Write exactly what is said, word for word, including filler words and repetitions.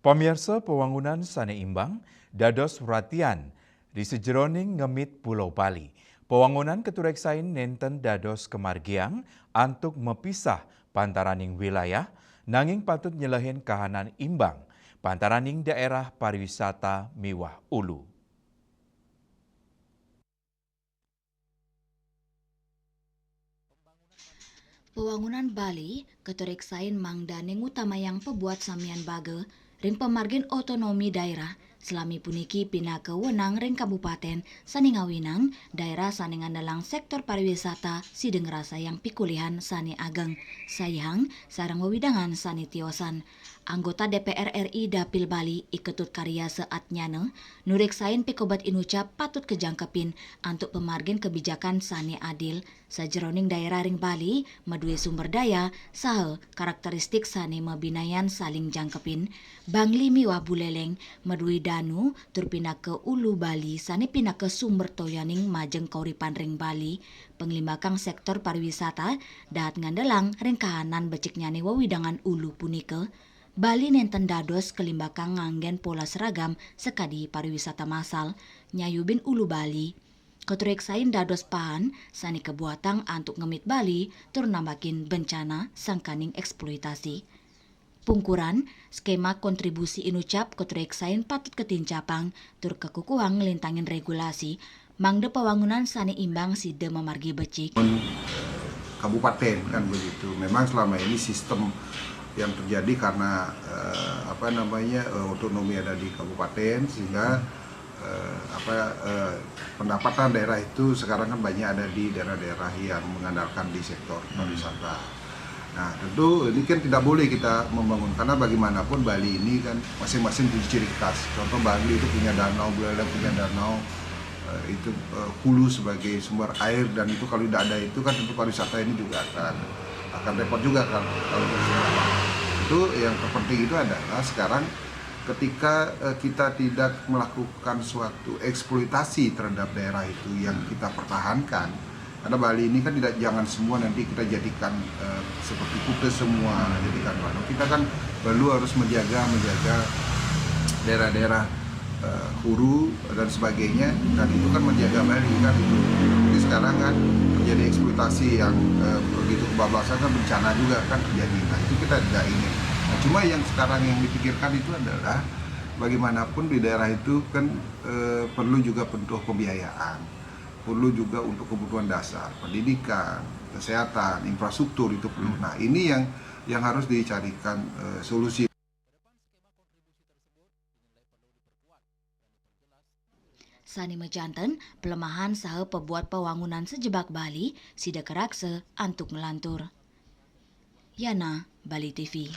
Pamiarsa, pawangunan sané imbang dados wratian ri sajeroning ngemit Pulau Bali. Pawangunan katureksain nénten dados kamargiang antuk mapisah pantaraning wilayah, nanging patut nyelehin kahanan imbang pantaraning daerah pariwisata miwah ulu. Pawangunan Bali katureksain mangdané ngutamayang pabuat samian baga ring pamargin otonomi daerah, salami puniki pinaka wenang ring kabupatén sané ngawinang daerah sané ngandelang séktor pariwisata sida ngrasayang pikulihan sané ageng, saihang sareng wewidangan sané tiosan. Anggota D P R R I Dapil Bali I Ketut Karya Seatnyana nureksain pikobet inucap patut kajangkepin antuk pamargin kebijakan sané adil sajeroning daerah ring Bali madué sumber daya saha karakteristik sané mabinayan saling jangkepin. Bangli miwah Buleleng madué danu tur pinaka ulu Bali sané pinaka sumber toyaning majeng kauripan ring Bali. Panglimbakang séktor pariwisata dahat ngandelang ring kahanan beciknyané wewidangan ulu punika. Bali nénten dados kalimbakang nganggén pola seragam sakadi pariwisata massal, nyayubin ulu Bali. Katureksain dados paan sané kabuatang antuk ngemit Bali tur nambakin bencana sangkaning eksploitasi. Pungkuran, skema kontribusi inucap katureksain patut katincapang tur kakukuhang nglintangin regulasi, mangda pawangunan sané imbang sida mamargi becik. Kabupaten kan begitu. Memang selama ini sistem yang terjadi karena eh, apa namanya eh, otonomi ada di kabupaten, sehingga eh, apa eh, pendapatan daerah itu sekarang kan banyak ada di daerah-daerah yang mengandalkan di sektor pariwisata. Nah, tentu ini kan tidak boleh kita membangun karena bagaimanapun Bali ini kan masing-masing punya ciri khas. Contoh Bangli itu punya danau, Buleleng punya danau, eh, itu eh, hulu sebagai sumber air, dan itu kalau tidak ada itu kan tentu pariwisata ini juga akan akan repot juga kan kalau itu yang terpenting itu adalah sekarang ketika eh, kita tidak melakukan suatu eksploitasi terhadap daerah itu yang kita pertahankan, karena Bali ini kan tidak, jangan semua nanti kita jadikan eh, seperti Kuta semua jadikan Padang. Kita kan perlu harus menjaga menjaga daerah-daerah eh, hulu dan sebagainya, dan itu kan menjaga Bali kan itu. Jadi sekarang kan terjadi eksploitasi yang eh, begitu kebablasan, kan bencana juga kan terjadi. Nah, itu kita tidak ingin. Nah, cuma yang sekarang yang dipikirkan itu adalah bagaimanapun di daerah itu kan eh, perlu juga bentuk pembiayaan, perlu juga untuk kebutuhan dasar, pendidikan, kesehatan, infrastruktur itu perlu. Nah, ini yang yang harus dicarikan eh, solusi. Sané majanten, pelemahan saha pabuat pawangunan sajebag Bali sida karaksa antuk nglantur. Yana, Bali T V.